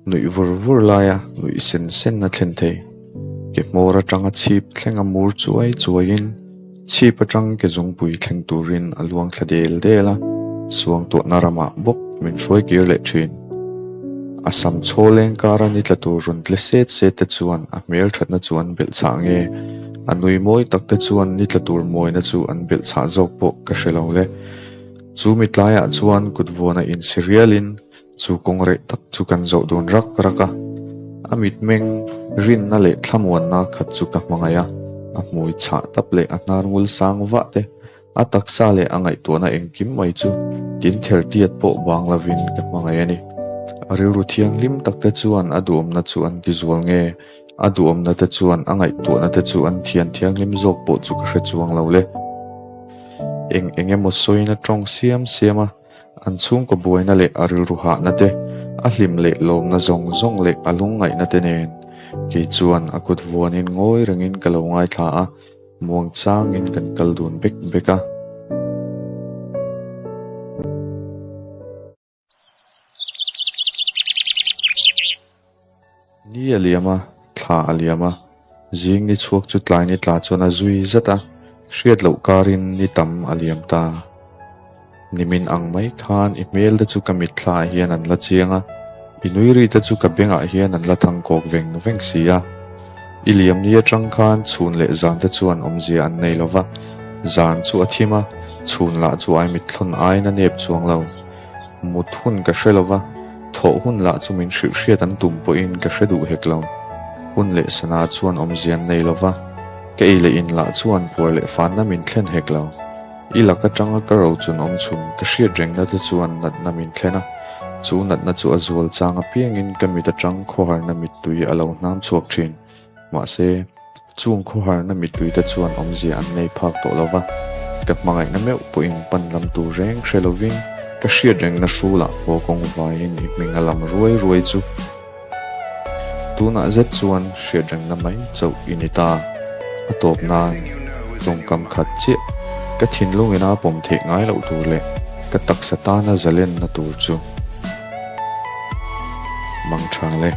Nuih vur vur laia nuih sen sen a thlen thei. Ke hmawr atanga chhip thleng a mur chuai chuaiin chhip atang ke zungpui thleng turin a luang thla del del a, suangtuahna ramah bawk min hruai kir leh thin. A sam chhaw leng kara ni tla tur rawn tle set set te chuan a hmel thatna chu an belh chhah nge? A nui mawi tak te chuan ni tla tur mawina chu an belh chhah zawk pawh ka hre lo le. Chu mitlaiah chuan kut vuana insi rialin Chu kawng reh tak chu kan zawh dun rak rak a, a mitmeng rinna leh thlamuanna khat chu ka hmangaih a, a hmui chhah tap leh a hnar ngul sang vah te, a taksa leh a ngaihtuahna engkim mai chu tin ther tiat pawh bang lovin ka hmangaih a ni. A rilru thianghlim tak te chuan a duhawmna chu an ti zual nge, a duhawmna te chuan a ngaihtuahna te chu an thian thianghlim zawk pawh chu ka hre chuang lo le. Eng eng emaw sawina tawng siam siam a. An chhungkaw buaina leh a rilru hahna te, a hlim leh lawmna zawng zawng leh a lungngaihna te nen kei chuan a kut vuanin ngawi rengin ka lo ngaithla a, muang changin kan kal dun bek bek a. Ni a liam a, thla a liam a, zing ni chhuak chu tlai ni tla chuan a zui zat a, hriat loh karin ni tam a liam ta. Nimin ang mai khan i hmel te chu ka mitthla ah hian an la chiang a, i nui ri te chu ka bengah hian an la thang kawk veng veng si a. I liam ni atang khan chhun leh zan te chuan awmzia an nei lo va, zan chu a thim a, chhun lah chu ai mitthlawn aiin a nep chuang lo. Mut hun ka hre lo va, thawh hun lah chu min hrilh hriat an tum pawhin ka hre duh hek lo. Hun leh sana chuan awmzia an nei lo va, ka ei leh in lah chuan puar leh fanna min thlen hek lo. I lak atanga ka ro chun awm chhun ka hriat rengna te chuan natna min thlen a, chu natna chu a zual chang apiangin ka mit atang khawharna mittui a lo hnam chhuak thin. Mahse, chung khawharna mittuite chuan awmzia an nei phak tawh lo va, ka hmangaihna meuh pawhin pan lam tur reng hre lovin ka hriat rengna hrulah haw kawng vaiin i hming a lam ruai ruai chu tunah zet chuan hriat rengna mai chauh i ni ta. A tawp nan tawngkam khat chiah ka thinlungin a pawm theih ngai loh tur leh ka taksa tana zalenna tur chu mang tha le.